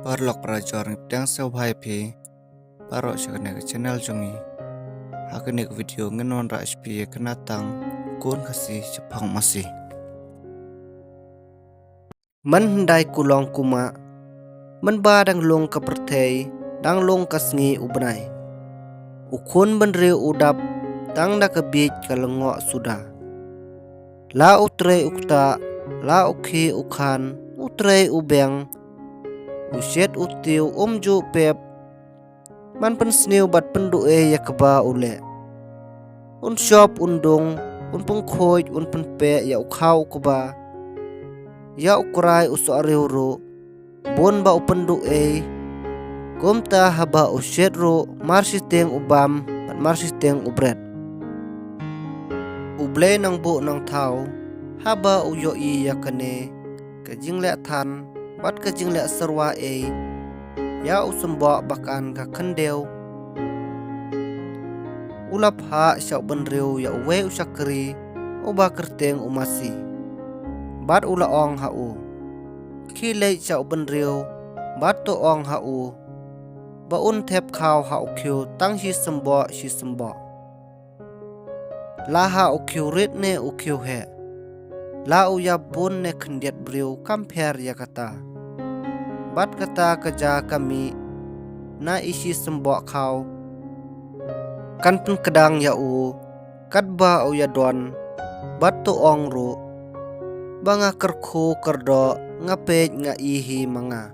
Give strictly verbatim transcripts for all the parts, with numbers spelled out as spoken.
Paralok parajor, ngi pdiang sngewbha ïa phi baroh sha kane ka channel jong ngi. Ha kane ka video ngin wanrah sha phi ïa ka natang Khun Khasi shaphang masi. Man hyndai kulong kumah, man ba dang lung ka pyrthei, dang lung ka sngi u bnai, u khun bynriew u dap tang da ka bieit ka lyngngoh suda. La u trei u ktah, la u khie u khan, u trei u beng, u shet u tiew, um ju pep. Man pynsniew bad pynduh ei ïa kaba u leh. Un shop un dung, un pynkhuid, un pynpeh ïa u khaw u kba, ïa u krai u sohriw ruh, bun ba u pynduh ei. Kumta haba u shet ruh, mar shiteng u bam bad mar shiteng u bret. U Blei Nongbuh Nongthaw, haba u ïohi ïa kane ka jingleh than bad ka jingleh syrwa ei ïa u symboh ba kan ka khyndew, u la phah sha u bynriew ïa uwei u shakri uba kyrteng u Masi. Bad u la ong ha u, khie leit sha u bynriew bad to ong ha u ba un thep khaw ha u khiew tang shi symboh shi symboh. La ha u khiew rit ne u khiew heh, la u ïap bun ne khyndiat briew kam pher ïa kata. Bad kata ka ja ka mih na i shi symboh khaw kan pynkdang ïa u katba u ïadon. Bad to ong ruh ba nga kyrkhu kyrdoh, nga peit nga i hi ma nga.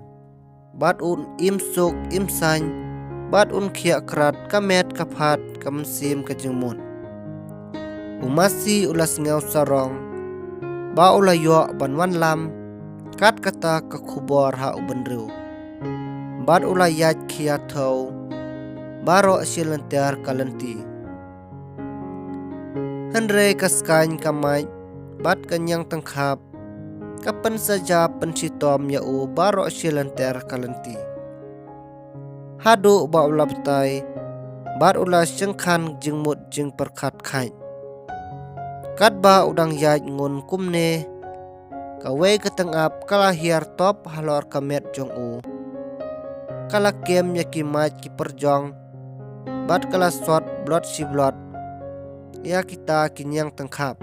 Bad un im suk im saiñ, bad un khiah krat ka met ka phad ka mynsiem ka jingmut. U Masi u la sngew sarong ba u la ïoh ban wanlam kat kata ka khubor ha u bynriew. Bad u la ïaid khia thew baroh shi lynter ka lynti. Hynrei ka skaiñ ka mait bad ka ñiang tyngkhap ka pynsaja pynshitom ïa u baroh shi lynter ka lynti, haduh ba u la batai bad u la shengkhan jingmut jingpyrkhat khait. Katba u dang ïaid ngun kumne, kawei ka tyngab ka la hiar top halor ka met jong u. Ka la kem ïa ki mait ki pyrjong bad ka la sot blot shi blot ïa kita ki ñiang tyngkhap.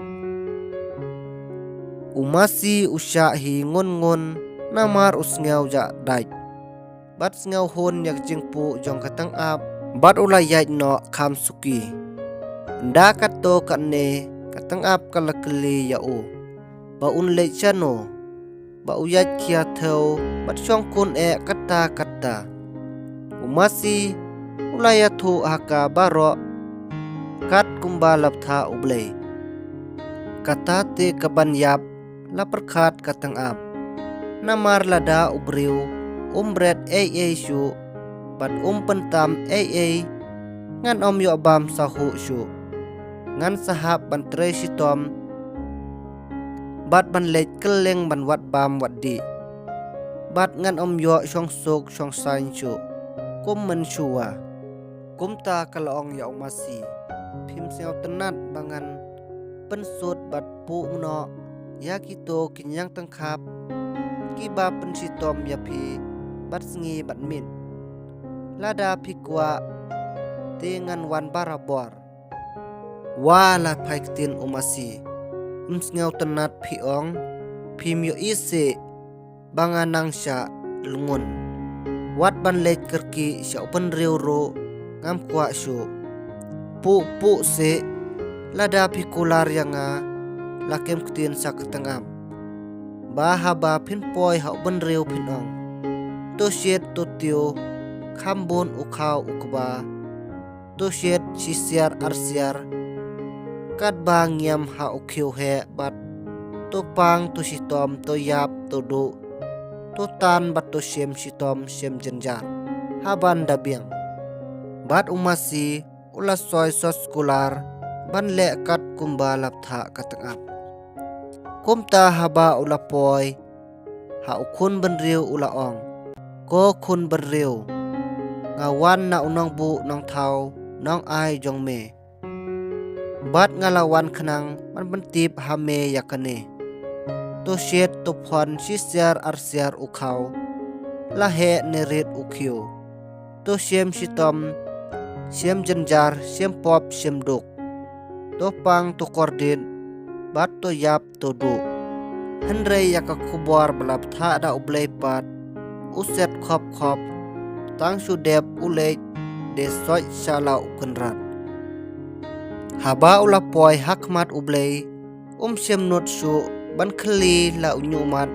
U Masi u shah hi ngun ngun namar u sngew jah dait bad sngew hun ïa ka jingpuh jong ka tyngab, bad u la ïaid noh kham suki. Ynda katto katne ka tyngab ka la kylli ïa u ba un leit shano, ba u ïaid khia thew bad shongkun eh katta katta. U Masi u la ïathuh ha ka baroh kat kumba la bthah U Blei. Kata te ka ban ïap, la pyrkhat ka tyngab. Namar lada u briew um bret ei ei shuh bad um pyntam ei ei, ngan ym ïoh bam sahuh shuh. Ngan sa hap ban trei shitom bad ban leit kylleng ban wad bam wad dih. Bad ngan ym ïoh shong suk shong saiñ shuh kum mynshuwa. Kumta ka la ong ïa u Masi, phim sngewtynnat ba ngan pynsut bad puh noh ïa kito ki ñiang tyngkhap kiba pynshitom ïa phi bad sngi bad miet? Lada phi kwah te ngan wan barabor. Wa, la phai ktien u Masi, ym sngewtynnat phi ong? Phim ïohi seh ba nga nang shah lngun? Wat ban leit kyrkieh sha u bynriew ruh ngam kwah shuh. Puh puh seh, lada phi kular ïa nga, la kem ktien sha ka tyngab ba haba phin poi ha u bynriew phin ong, to shet to tiew, kham bun u khaw u kba, to shet shi siar ar siar, katba ngiam ha u khiew heh bad to pang to shitom to ïap to duh, to tan bad to shem shitom shem jynjar ha ban da biang. Bad u Masi u la soi sot skullar ban leh kat kumba la bthah ka tyngab. Kumta haba u la poi ha u khun bynriew u la ong, ko khun bynriew, nga wan na u nongbuh nongthaw nongai jong me. Bad nga la wan khnang ban pyntip ha me ïa kane. To shet to phon shi siar ar siar u khaw, la heh ne rit u khiew. To shem shitom, shem jynjar, shem pop, shem duk. To pang, to kordit, bad to ïap, to duh. Hynrei ïa ka khubor ba la bthah da U Blei pat, u set khop khop, tang shu dep u leit, de soit sha la u kynrad. Haba u la poi ha khmat U Blei, um shem nud shuh ban khylli la u ñiuhmat,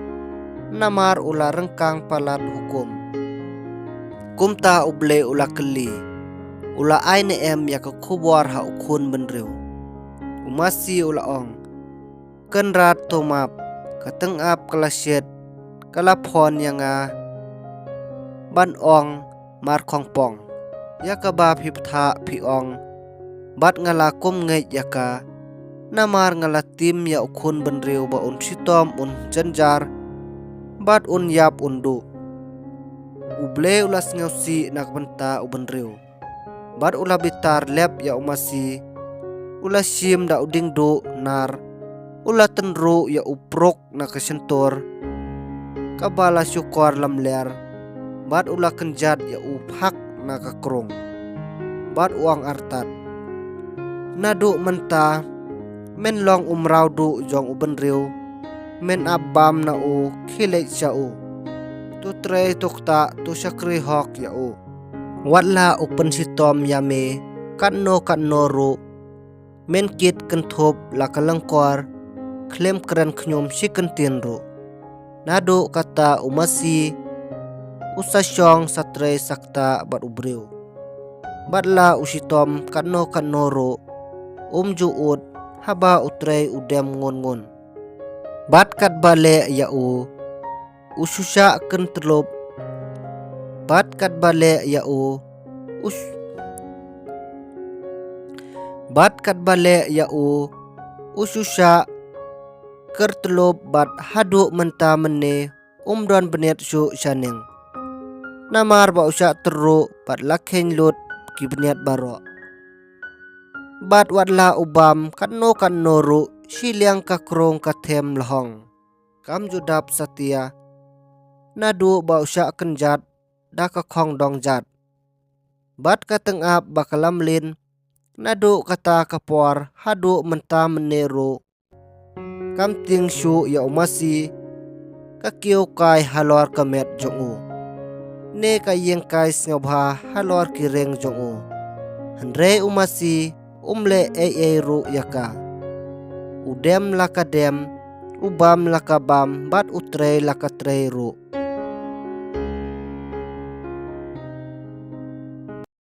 namar u la ryngkang palat hukum. Kumta U Blei u la kylli, u la ai ne em ïa ka khubor ha u khun bynriew. U masi u la ong, kynrad to map, ka tyngab ka la shit, ka la phon ïa nga ban ong mar khongpong. Ïa kaba phi bthah phi ong, bad nga la kum ngeit ïa ka. Namar nga la tim ïa u khun bynriew ba un shitom un jynjar, bad un ïap un duh. U Blei u la sngewsih na ka bynta u bynriew. Bad u la bitar lep ïa u masi, u la shim da u dieng duh nar, u la tynruh ïa u pruk na ka shyntur, kaba la shukor lamler, bad u la kynjat ïa u phak na ka krung. Bad u ong artat, naduh mynta, men long u mraw duh jong u bynriew, men ap bam na u khie leit sha u. To trei to ktah to shakri hok ïa u. Wat la u pynshitom ïa me katno katno ruh, men kit kynthup la ka lyngkor, khlem kren khñium shi kyntien ruh. Naduh kata u masi, u sa shong sa trei sa ktah bad u briew. Bad la u shitom katno katno ruh, um ju ud, haba u trei u dem ngun ngun. Bad katba leh ïa u, u shu shah kyntlop. Bad katba leh ïa u, u sh-, bad katba leh ïa u, u shu shah kyrtlop bad haduh mynta mynne um don bniat shuh shaneng. Namar ba u shah tyrruh bad la kheiñ lut ki bniat baroh. Bad wat la u bam katno katno ruh, shiliang ka krung ka them la hong. Kam ju dap satia. Naduh ba u shah kynjat da ka khong dong jat. Bad ka tyngab ba ka la mlien, naduh kata ka por haduh mynta mynne ruh, kam tieng shuh ïa u masi ka kiew kai halor ka met jong u, ne ka ïeng kai sngewbha halor ki reng jong u. Hynrei u masi um leh ei ei ruh ïa ka. U dem la ka dem, u bam la ka bam, bad u trei la ka trei ruh.